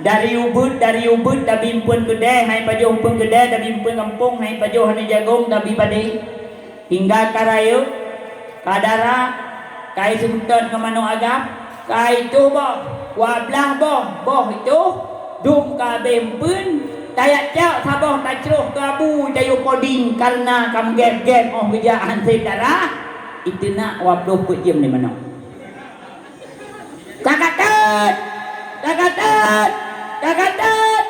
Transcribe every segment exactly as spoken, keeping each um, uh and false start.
Dari ubit, dari ubit tabi eumpeuen keudè, hai pajoh eumpeuen keudè, tabi eumpeuen gampông, hai pajoh aneuk jagông, tabi padé. Hingga ka rayeuk, ka dara, ka iseubeutôt ngon manok agam, ka itoh boh, dua blaih boh, boh itoh, dum ka abéh eumpeuen, tajak cok saboh tacroh keu abu tayue poding kareuna ka meugét-gét 'oh geujak han sép dara, iteunak dua ploh peuet jeuem lé manok. Ka katôt! Ka katôt! Ka katôt!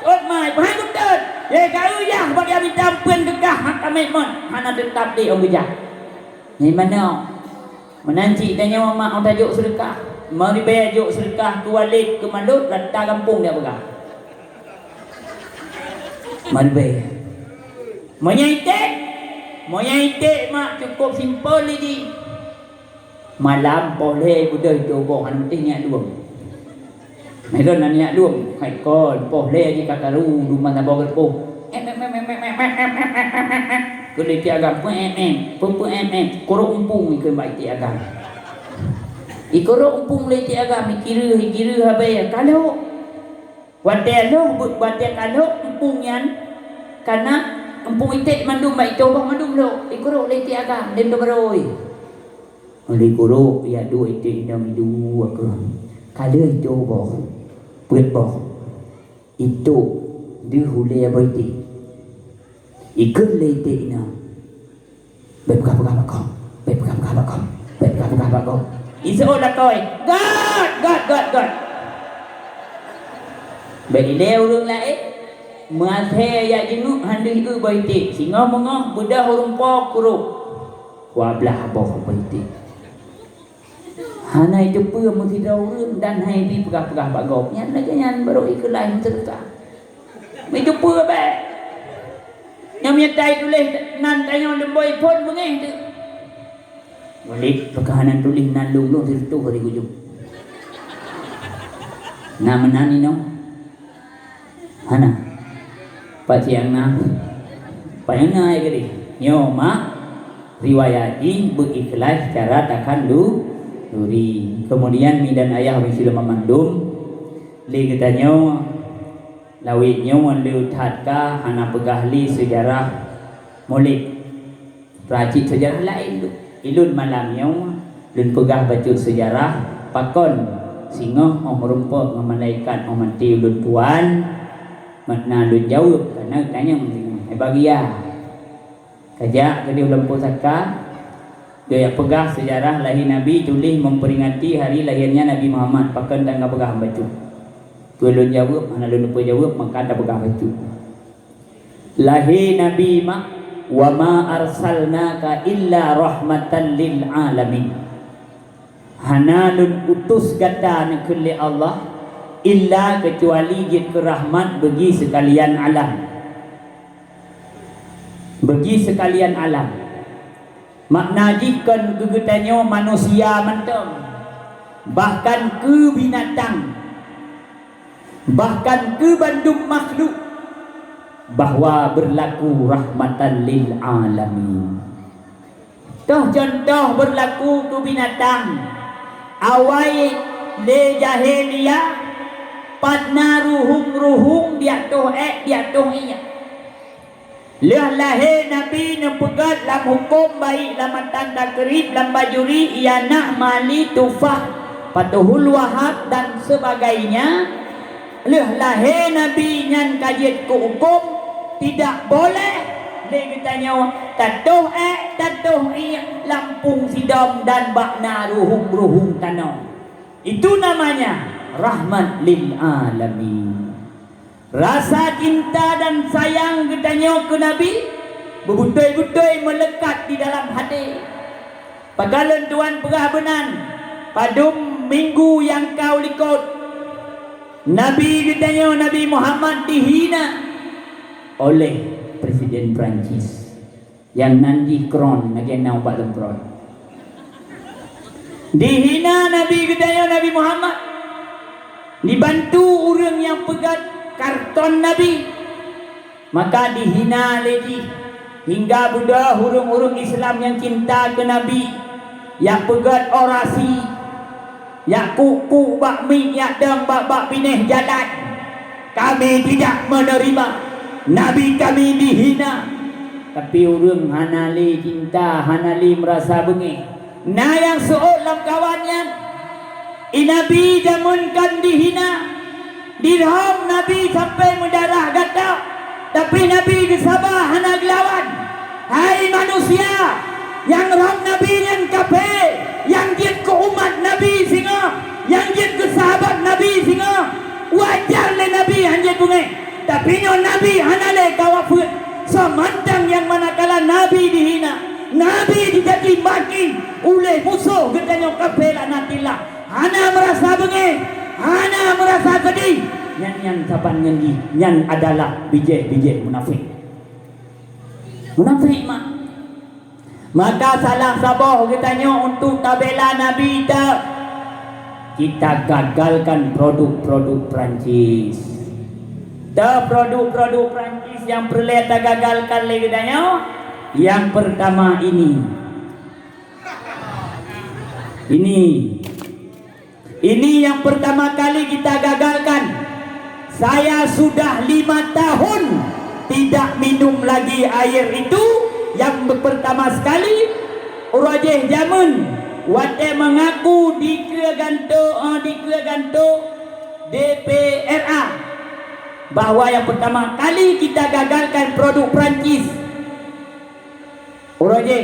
Sot mai, peuhai geutot! Lé ka uyah bak ya mita eumpeuen geugah hak tamét mon, hana teutab lé 'oh geujak. Nyan manoe, meunan cit tanyoe mak 'oh tajok seudeukah. Meuribèe jok seudeukah keu Walid, keu Malot, rata gampông dia peugah. Meuribèe. Meunyoe iték, meunyoe iték mak cukôp simpel lé jih. Malam poh lhèe beudôh itoh boh, hana meusti nyak lueng. Meulôn na nyak lueng, hai kon, poh lhèe jih ka karu, dum na boh geureupoh. Em, em, em. Keu lé iték agam, peu, em, em, peu, peu, em, em. Kurok eumpueng ikheun bak iték agam. Ikurok eumpueng lé iték agam, ikireuh, ikireuh habéh, kalhok. Watèe lhok, watèe ka lhok eumpueng nyan, kana eumpueng iték mandum bak itoh boh mandum lhok, ikurok lé iték agam, lé meuteumeuroe. Lé kurok, ya duek iték inong idu aku. Ka lheueh itoh boh, peuet boh. Itoh deuh ulèe boh iték. Ikheun lé iték inong. Bèk peugah-peugah bak gob. Bèk peugah-peugah bak gob. Bèk peugah-peugah bak gob. Iseuôt lakoe. Göt, göt, göt, göt. Bèk ilèe ureueng laén. Meuasèe jak jingeuek han deuh eu boh iték. Singoh beungoh beudôh ureueng po kurok. Dua blaih boh boh iték. Hana iteupeue meusidroe ureueng dan han ibi peugah-peugah bak gob. Nyan lagèe nyan barô ikheun laén seudeukah. Meuiteupeue bèk. Nyang mita ituléh nan tanyoe leumbôi phôn beungéh teuh. Walid, pakon hana tuléh nan lôn, lôn sireutôh di ujong. Na meunan inoe? Hana. Pat nyang na? Pat nyang na, ya gadéh? Nyoe mak, riwayat jih beu ikhlaih secara takhanduri. Kemudian mi dan ayah beusileumah mandum, lé geutanyoe Lawét nyoe le that ka hana peugah lé seujarah Maulid. Peuracit seujarah laén tu. Ilôn malam nyoe lôn peugah bacut seujarah pakon singoh 'oh meurumpok ngon malaikat 'oh maté ulôn tuan, makna lôn jaweueb kana tanyong singoh hai bagia. Kajak keudeh lam pusaka, geuyak peugah seujarah lahé Nabi, tuléh memperingati hari lahirnya Nabi Muhammad, pakon tan ka peugah bacut. Peue lôn jaweueb, hana lôn peujaweueb, maka tapeugah bacut. Lahé Nabi mak, "Wa ma arsalnaka illa rahmatan lil alamin." Hana lôn utus gata neukheun lé Allah, illa keucuali jeuet keu rahmat bagi seukalian alam. Bagi seukalian alam. Makna jih kon keu geutanyoe manusia mantong, bahkan keu binatang, bahkan keu bandum makhluk, bahwa berlaku rahmatan lil alamin. Toh contoh berlaku keu binatang, awai lé jahiliyah, pat na ruhueng-ruhueng di ateueh ék, di ateueh iék. Lheueh lahé Nabi neupeugét lam huköm baik lam matan takrib, lam bajuri, ianah, mali, tufah, patuhul wahab dan sebagainya. Lheueh lahé Nabi nyan ka jeuet keu huköm, tidak boleh lé geutanyoe tateueh ék, tateueh iék lam phôn sidom dan bak na ruhueng-ruhueng tanoh. Itu namanya rahmat lil alamin. Rasa cinta dan sayang geutanyoe keu Nabi beubutôi-butôi meulekat di dalam haté. Pakon lôn tuan peugah beunan, padum minggu nyang ka u likot, Nabi geutanyoe Nabi Muhammad dihina oleh Presiden Perancis. Nyang nan jih kron lagèe na ubat leumpron. Dihina Nabi geutanyoe Nabi Muhammad. Dibantu ureueng nyang peugét karton Nabi. Maka dihina lé jih hingga beudôh ureueng-ureueng Islam nyang cinta keu Nabi, jak peugét orasi, jak kuk-kuk bak miet, jak dong bak-bak binéh jalan. Kami tidak menerima Nabi kami dihina. Tapi ureuëng hana lé cinta, hana lé meurasa beungéh. Na nyang seuôt lam kawan nyan, i Nabi jameun kan dihina, dirhom Nabi sampai meudarah gata, tapi Nabi geusaba hana geulawan. Hai manusia, nyang rhom Nabi nyan kafé, nyang jeuet keu umat Nabi singoh, nyang jeuet keu sahabat Nabi singoh, wajar lé Nabi hanjeuet beungéh. Tapi nyoe Nabi hana lé ka wafeuet, samantang nyang manakala Nabi dihina, Nabi jicaci maki uleh musoh geutanyoe kafé laknatillah, hana meurasa beungéh, hana meurasa seudeh, nyan, nyan saban ngon jih, nyan adalah bijéh-bijéh munafék. Munafék mak. Maka salah saboh geutanyoe untuk tabela Nabi ta, kita gagalkan produk-produk Perancis. Ta produk-produk Perancis nyang peureulée tagagalkan lé geutanyoe, yang pertama ini. Ini. Ini yang pertama kali kita gagalkan. Saya sudah lima tahun tidak minum lagi air itu. Yang pertama sekali, uroe jéh jameun, watée mengaku dikeue ganto, eh, dikeue ganto D P R A, bahwa yang pertama kali kita gagalkan produk Perancis. Uroe jéh.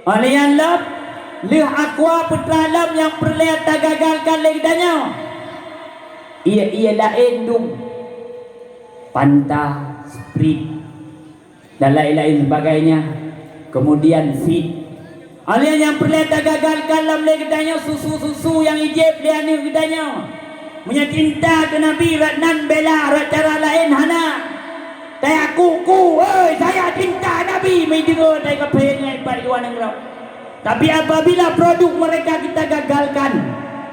Óh lheueh nyan lom, lheueh Aqua Putra lom nyang peureulée tagagalkan lé geutanyoe. Ié-ié laén dum. Fanta, Sprite, dan laén-laén sebagainya. Kemudian Fit. Óh lheueh nyan peureulée tagagalkan lom lé geutanyoe susu-susu nyang ijép lé aneuëk geutanyoe. Meunyoe cinta keu Nabi rot nan bela, rot cara laén hana. Teuaku-ku, "Hei, saya cinta Nabi," meudeungoe dari kafé ngon ipat luwa nanggroe. Tapi apabila produk mereka kita gagalkan,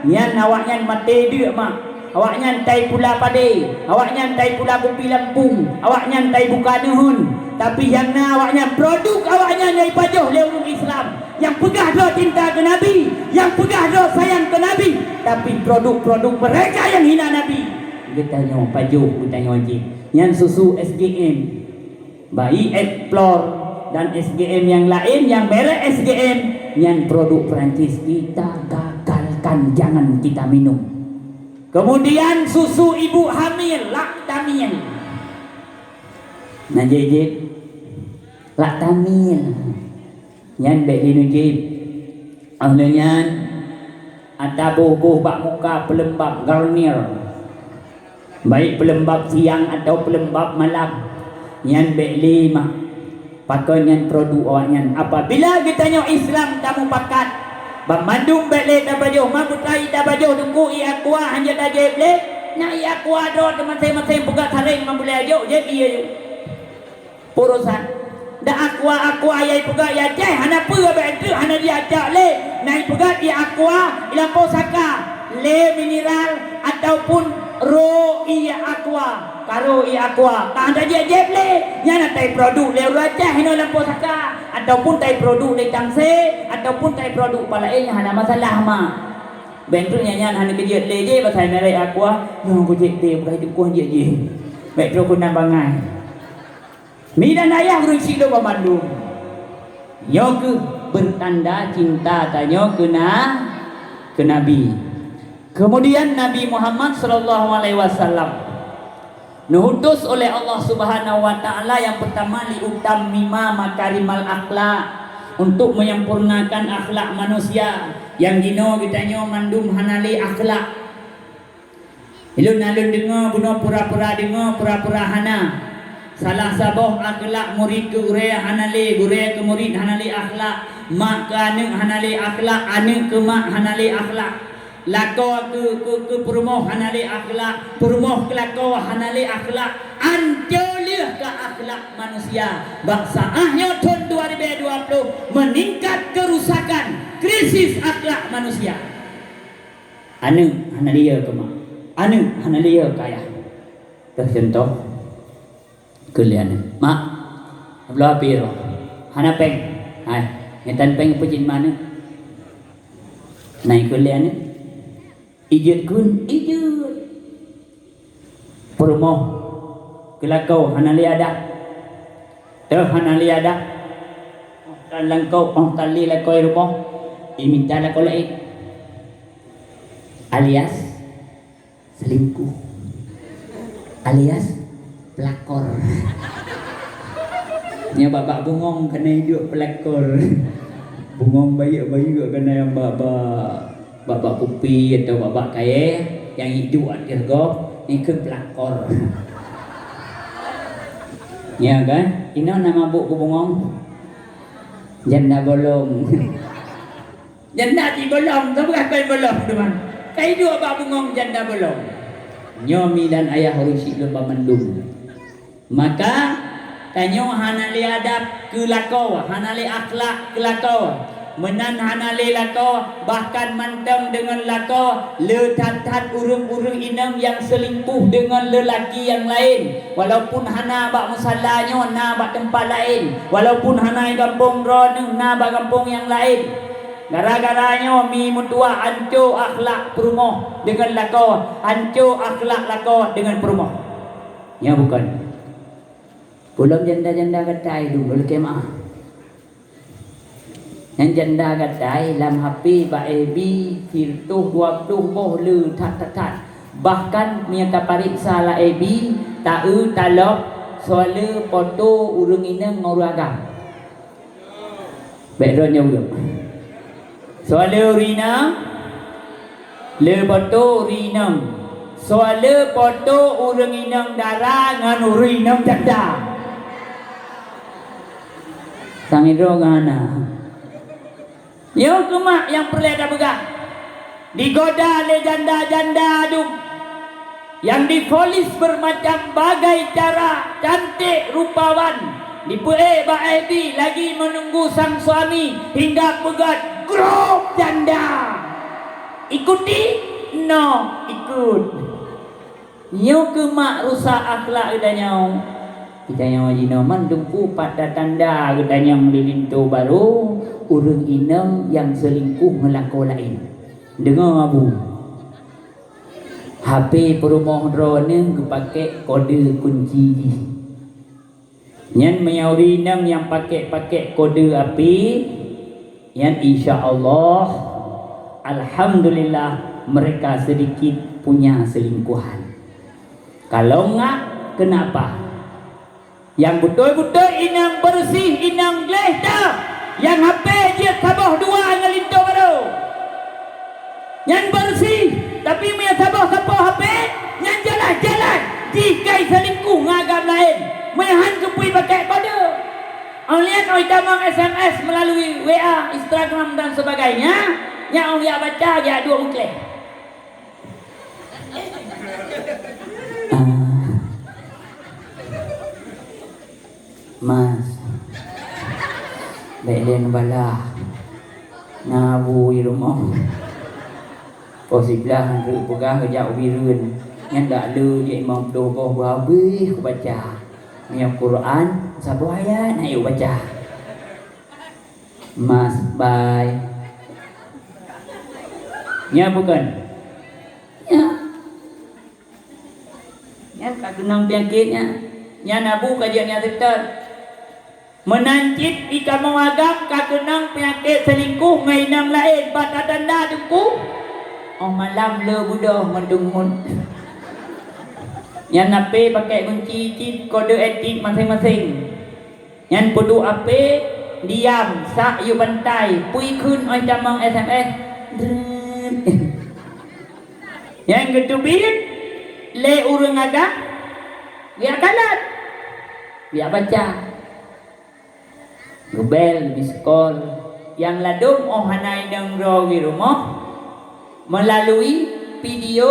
nyan awaknyan maté deuk mak. Awaknyan tai pula padé, awaknyan tai pula kupi lampung, awaknyan tai buka neuheun. Tapi nyang na awaknyan produk awaknyan nyang ipajoh lé ureuëng Islam. Nyang peugah droe cinta keu Nabi, nyang peugah droe sayang keu Nabi, tapi produk-produk mereka nyang hina Nabi, geutanyoe pajoh, geutanyoe jép. Nyan susu S G M, bayi Explore dan S G M nyang laén, nyang merek S G M, nyan produk Perancis, kita gagalkan, jangan kita minum. Kemudian susu ibu hamil, Laktamil. Nah, jép-jép, Laktamil. Nyan bék lé neujieb. Óh lheueh nyan, ata boh-boh bak muka peuleumbab Garnier. Baik peuleumbab siang atawa peuleumbab malam. Nyan bék lé mak. Pakon nyan produk awaknyan. Apabila geutanyoe Islam tamupakat, banmandum bék lé tapajoh, ma beutai tapajoh teungku ié Aqua hanjeuet tajieb lé. Na ié Aqua droe teumaséng-maséng peugah saréng ma bulée jok, jieb ié. Urosan. Da Aqua, Aqua nyang ipeugah i Aceh hana peue, bék treuk hana jiacok lé. Nyang ipeugah ié Aqua i lampôh saka, lé mineral ataupun ro ié Aqua, karo ié Aqua. Ka hana jieb-jieb lé, nyan na tai produk lé ureuëng Aceh inoe lampôh saka, ataupun tai produk lé Tangse, ataupun tai produk palaén nyang hana masalah ma. Bék treuk nyan, nyan hana keujeuet lé jih pasai merek Aqua, nyoe kujieb lé bukai tukoh jieb jih. Bék treuk keunan bangai. Mi dan ayah ureuëng sidroe banmandum. Nyoe kheueh beutanda cinta tanyoe keu na-, keu Nabi. Kemudian Nabi Muhammad sallallahu alaihi wasallam neuutus oleh Allah Subhanahu wa Taala yang pertama liutammima makarimal akhlak, untuk menyempurnakan akhlak manusia. Nyang jinoe geutanyoe mandum hana lé akhlak. Ulôn na lôn deungoe bunoe pura-pura deungoe, pura-pura hana. Salah saboh akhlak murit keu gurée hana lé, gurée keu murit hana lé akhlak, mak keu aneuëk hana lé akhlak, aneuëk keu mak hana lé akhlak. Lakoe keu, keu, keu peurumoh hana lé akhlak, peurumoh keu lakoe hana lé akhlak. Ancô lheueh ka akhlak manusia. Bak saát nyoe thon dua ribu dua puluh, meuningkat keurusakan, krisis akhlak manusia. Aneuëk hana lé keu mak. Aneuëk hana lé keu ayah. Teuh cuntoh, keu lé aneuëk. Mak, bloe api roh. Hana péng. Hai, nyoe tan péng peue cit ma aneuëk? Nai keu lé aneuëk. Ijeuet kheun, ijeuet. Peurumoh keu lakoe hana lé adat. Teuh hana lé adat. Óh tan lakoe, óh tan lé lakoe rumoh, imita lakoe laén. Alias selingkuh. Alias pelakor. Nyoe bak-bak bungong keuneuk hidup pelakor. Bungong bayeuk-bayeuk keuneuk bak-bak bak-bak kupi atawa bak-bak kayèe nyang iduek ateueh gob, nyan keuh pelakor. Ya kan? Inoe na mabök keu bungong. Janda bolong. Janda cit bolong, saboh kon bolong teuma. Ka iduek bak bungong janda bolong. Nyoe mi dan ayah ureueng syiek lôn banmandum. Maka, tanyoe hana lé adab keu lakoe, hana lé akhlak keu lakoe. Meunan hana lé lakoe, bahkan mantong deungon lakoe, le that-that ureueng-ureueng inong nyang seulingkuh deungon leulaki nyang laén. Walaupun hana bak musala nyoe, na bak teumpat laén. Walaupun hana i gampông droeneuh, na bak gampông nyang laén. Gara-gara nyoe mi meutuah anco akhlak peurumoh deungon lakoe, anco akhlak lakoe deungon peurumoh. Nyoe bukon. Peulom janda-janda gata i dum lakèe meu'ah. Nyan janda gata i lam H P bak F B siratoh dua ploh boh le that-that-that. Bahkan meunyoe tapareksa lam F B, ta-eu talop soe le poto ureueng inong ngon ureueng agam. Bèk droeneuh ureueng. Soe le ureueng inong, le poto ureueng inong. Soe le poto ureueng inong dara ngon ureueng inong janda. Sang idroe ngon hana. Nyoe keuh mak nyang peureulèe tapeugah. Digoda lé janda-janda dum nyang difonis bermacam bagai cara, cantik, rupawan, dipeuék bak F B lagi menunggu sang suami hingga peugöt, "Grob janda!" Ikuti? No, ikut. Nyoe keuh mak rusak akhlak geutanyoe. Geutanyoe jinoe mandum peue pat tatanda geutanyoe di linto barô ureueng inong nyang seulingkuh ngon lakoe laén. Deungoe abu. H P peurumoh droeneuh geupakèk kode kunci jih. Nyan meunyoe ureueng inong nyang pakèk-pakèk kode H P, nyan insya Allah, alhamdulillah, mereka sedikit punya selingkuhan. Kalau enggak, kenapa? Nyang beutôi-beutôi inong beureuséh, inong gleh that, nyang H P jeuet saboh dua ngon linto barô. Nyan beureuséh, tapi meunyoe saboh sapoh H P, nyan jalan-jalan jih ka jiseulingkuh ngon agam laén, meuhan keupeue pakèk kode. Óh lheueh nyan óh jitamong S M S meulalu W A, Instagram dan sebagainya, nyan óh jak baca, jak duek meukleh. Ah. Mas, bèk lé neubalah. Na bu i rumoh. Poh siblaih han treuk peugah geujak u Bireuen. Nyan dak le jeuet limong ploh boh beuhabéh kubaca. Meunyoe Quran, saboh ayat han ék kubaca. Mas, bye. Nyan bukon? Nyan. Nyan ka keunong peunyakét nyan. Nyan abu ka jeuet nyan seutôt. Meunan cit di kamoe agam ka keunong peunyakét seulingkuh ngon inong laén, pat tatanda teungku. Óh malam le beudôh ngon teungeut. Nyan H P pakèk gunci cit kode etik maséng-maséng. Nyan peuduek H P, diam, sak yue bantai, pui kheun óh tamong S M S. Drrrr. Nyang geuteubiet lé ureueng agam, geujak kalon, geujak baca. Geubel, miss call, nyang ladôm óh hana inong droe di rumoh, meulalu video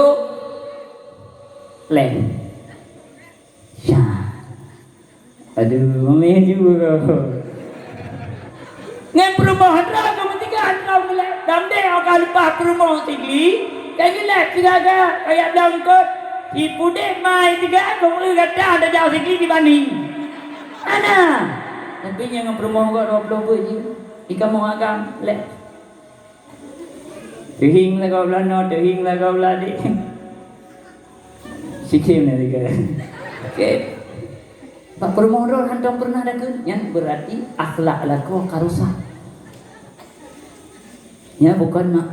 lén. Sya. Aduh, mami juga kau. Ngon peurumoh droe ka meutika droe meulai. Dam deh ka leupah peurumoh Sigli, ka jilek sigaga, kajak blang kot. Si pudek mai tiga, kong eu gata tajak Sigli dibanding. Ana. Tapi nyang ngon peurumoh kok dua ploh peuet jih. Di kamoe agam leh. Teuhieng lagoe blah noe, teuhieng lagoe blah deh. Sikit na tiga. Oke. Bak peurumoh droe hantom pernah dakeuet, nyan berarti akhlak lakoe ka rusak. Nya bukan mak.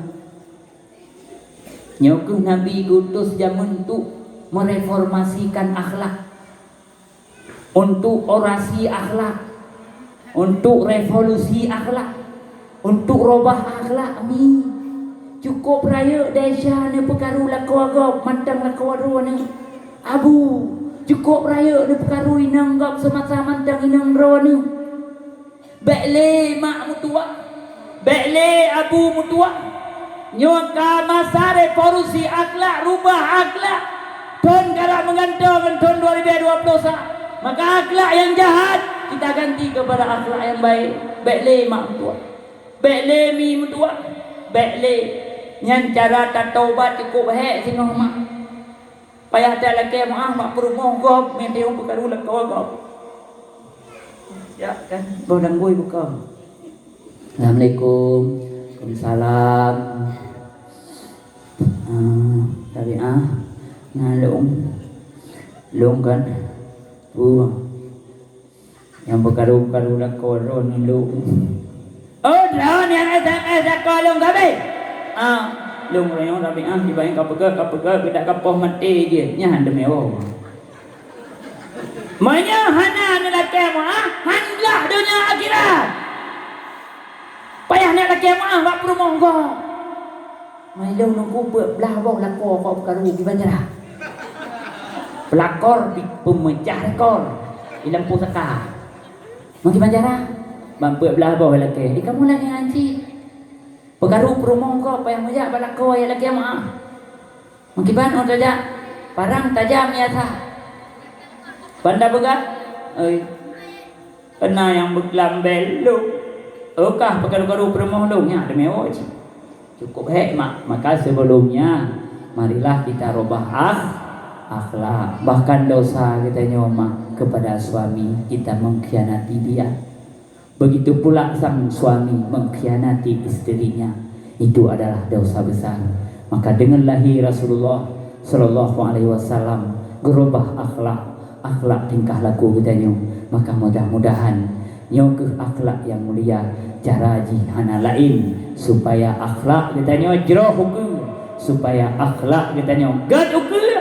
Nyoe keuh Nabi geutus jameun untuk mereformasikan akhlak, untuk orasi akhlak, untuk revolusi akhlak, untuk robah akhlak mi. Cukôp rayeuk desya neupeukaru lakoe gob mantong lakoe droeneuh. Abu, cukôp rayeuk neupeukaru inong gob seumasa mantong inong droeneuh. Bék lé mak meutuwah, bék lé abu meutuwah. Nyoe ka masa revolusi akhlak, rubah akhlak. Thon ka rab meugantoe ngon thon dua ribèe dua ploh sa. Maka akhlak nyang jahat kita ganti keupada akhlak nyang baik. Bék lé mak meutuwah, bék lé mi meutuwah, bék lé. Nyan cara tatobat cukôp hék singoh mak. Payah that lakèe meu'ah bak peurumoh gob, meuteumèe peukaru lakoe gob. Ya kan? Boh danggôi bukon. Assalamualaikum. Waalaikumsalam. Ah, Rabi'ah. Nah, lôn. Lôn kan? Peue? Nyang peukaru-karu lakoe droeneuh lôn. Oh, droeneuh nyang S M S lakoe lôn ka abéh? Ah, lôn uroe nyoe Rabi'ah, dibayang ka peugah, ka peugah, keudak ka poh maté jih. Nyan han teumèe woe. Meunyoe hana neulakèe meu'ah, han glah donya akhirat. Payah neulakèe meu'ah bak peurumoh gob. Mai lôn nunggu peuet blah boh lakoe kok peukaru kiban cara. Pelakor di peumeucah rekor di lampôh saka. Meukiban cara, ban peuet blah boh lakèe, di kamoe lagèe nyan cit. Peukaru peurumoh gob payah meujak bak lakoe nyang lakèe meu'ah. Meukiban oh tajak, parang tajam nyasa. Ban tapeugah, oi. Keunan nyang beuklam bèk lôn. Oh kah peukaru-karu peurumoh lôn nyan teumèe woe cit. Cukôp hék mak, maka sebelumnya marilah kita robah akh-, akhlak. Bahkan dosa geutanyoe mak kepada suami kita mengkhianati dia. Begitu pula sang suami mengkhianati istrinya. Itu adalah dosa besar. Maka dengan lahir Rasulullah sallallahu alaihi wasallam geurubah akhlak, akhlak tingkah laku geutanyoe, maka mudah-mudahan nyoe keuh akhlak nyang mulia, cara jih hana laén supaya akhlak geutanyoe jroh ukeue, supaya akhlak geutanyoe gèt ukeue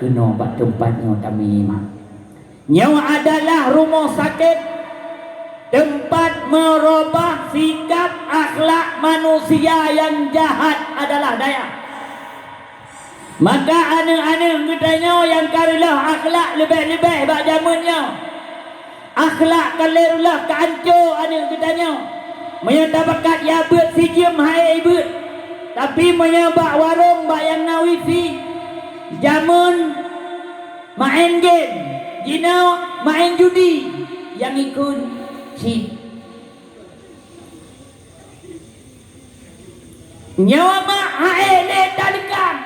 keunoe bak teumpat nyoe tamima. Nyoe adalah rumoh sakét, teumpat meurubah sikap akhlak manusia nyang jahat adalah dayah. Maka aneuk-aneuk geutanyoe nyang ka reuloh akhlak leubeh-leubeh bak jameun nyoe, akhlak ka lheueh reuloh ka ancô aneuk geutanyoe. Meunyoe tabakat jak beuet sijeuem hai beuet, tapi meunyoe bak warong bak nyang na wifi, jameun maén game, jinoe maén judi, nyang ikheun cit. Nyoe mak hai lé taleukam.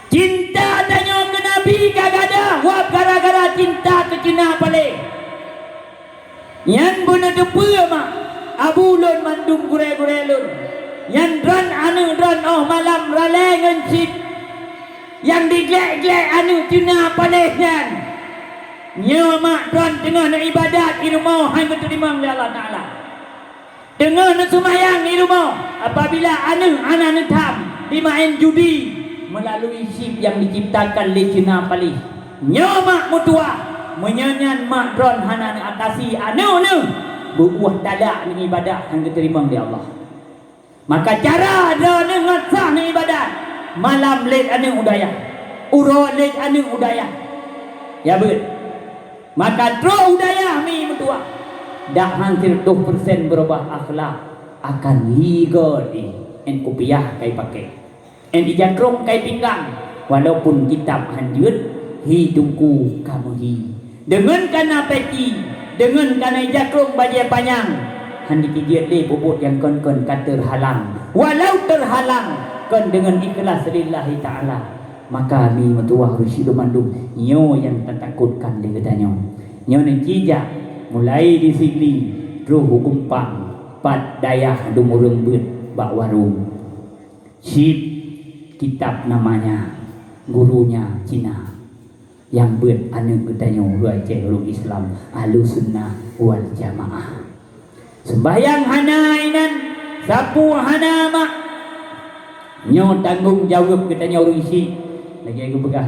Cinta tanyoe keu Nabi ka gadôh wab gara-gara cinta keu Cina paléh. Nyan beuneuteupeu mak, abu lôn mandum gurée-gurée lôn. Nyan droen aneuk droen óh malam ralée ngon cit. Nyang diglek-glek aneuk Cina paléh nyan. Nyoe mak droen teungoh neuibadat i rumoh hana geuteurimong lé Allah Taala. Teungoh neuseumayang i rumoh, apabila aneuk hana neutham dimaén judi meulalu chip nyang jiciptakan lé Cina paléh. Nyoe mak meutuwah, meunyoe nyan mak droen hana neuatasi aneuk neuh, beuueh talak neuibadat hana geuteurimong lé Allah. Maka cara droeneuh ngon sah neuibadat, malam lét aneuk u dayah, uroe lét aneuk u dayah. Ya beuet. Maka trok u dayah mi meutuwah, dak han sireutoh persen beurubah akhlak akan ligoe di en kupiah kai pakai. En ijakrong kai pinggang, walaupun kitab han jeuet, hi teungku ka meuhi. Deungon kana peci, deungon kana ijakrong bajée panyang, han jiteubiet lé peubuet nyang kon-kon ka teurhalang. Walau teurhalang, kon deungon ikhlas lillahi ta'ala, maka mi meutuwah rusi lôn mandum, nyoe nyang tatakotkan lé geutanyoe. Nyoe neuh cijak mulai di Sigli, troh u Kumpang, pat dayah dum ureuëng beuet bak warong. Cit kitab namanya. gurunya Cina nyang beuet aneuk geutanyoe ureuëng Aceh, ureuëng Islam Ahlussunnah wal Jamaah. Seumbahyang hana inan, sapeue hana mak. Nyoe tanggong jaweueb geutanyoe ureuëng syiek. Lagée geupeugah